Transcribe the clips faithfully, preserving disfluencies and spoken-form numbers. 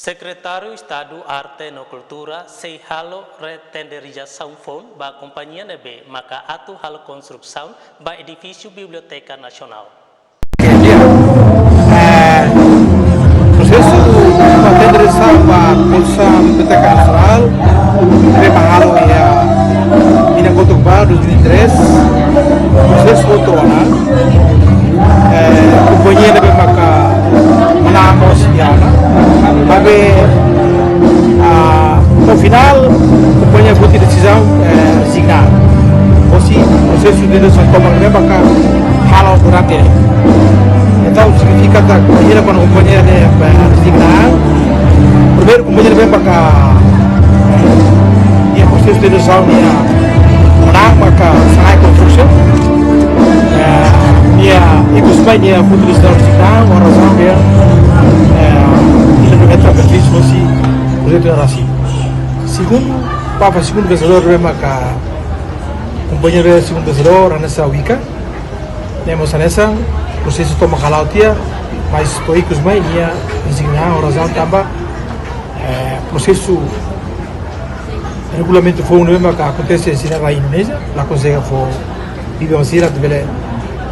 Sekretáriu Estadu Arte no Kultura sei halo retenderizasaun foun ba kompañia ne'ebé maka atu halo konstrusaun ba edifísiu Biblioteka Nasionál. Eh, prosesu retenderizasaun ba konstrusaun Biblioteka Nasionál, ne'ebé halo iha tinan kotuk ba dois mil e três, prosesu hotu ona. Eh, kompañia ne'ebé maka manán mós iha ona. Maibé, ah, no finál, kompañia foti desizaun, eh, rezigna. Ou seja, prosesu de eleisaun tomak ne'ebé maka halo durante ne'e. Entaun, signifika katak, imajina kuandu kompañia ne'e, eh, rezigna. Primeiru, kompañia ne'ebé maka, eh, iha prosesu de eleisaun ne'e, manán maka Sanai Construction. Eh, nia, ikus mai nia foti desizaun rezigna, ho razaun nia, eh, nia entra perfis, ou seja, projetu ne'e rasik. Segundu, ba fali segundu vensedór ne'ebé maka, kompañia ne'ebé segundu vensedór, hanesan Wika. Ne'e mós hanesan, prosesu tomak hala'o tiha, mas to'o ikus mai nia rezigna ho razaun tanba, eh, prosesu regulamentu foun ne'ebé maka akontese iha rai Indonézia, la konsege fó biban sira atu bele,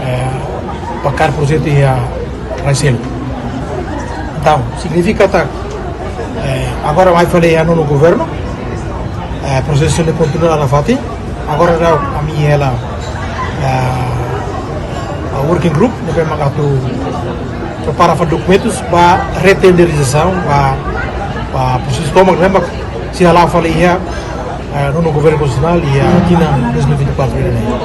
eh, pakar projetu iha rai seluk. Entaun, signifika katak, eh, agora mai fali iha nonu governu, eh, prosesu ne'e kontinua nafatin. Agora daudaun ami hela, eh, working group ne'ebé maka atu prepara fali dokumentus ba retenderizasaun ba, ba prosesu tomak ne'ebé maka sei hala'o fali iha, eh, nonu governu konstitusionál iha tinan dois mil e vinte e quatro ne'e.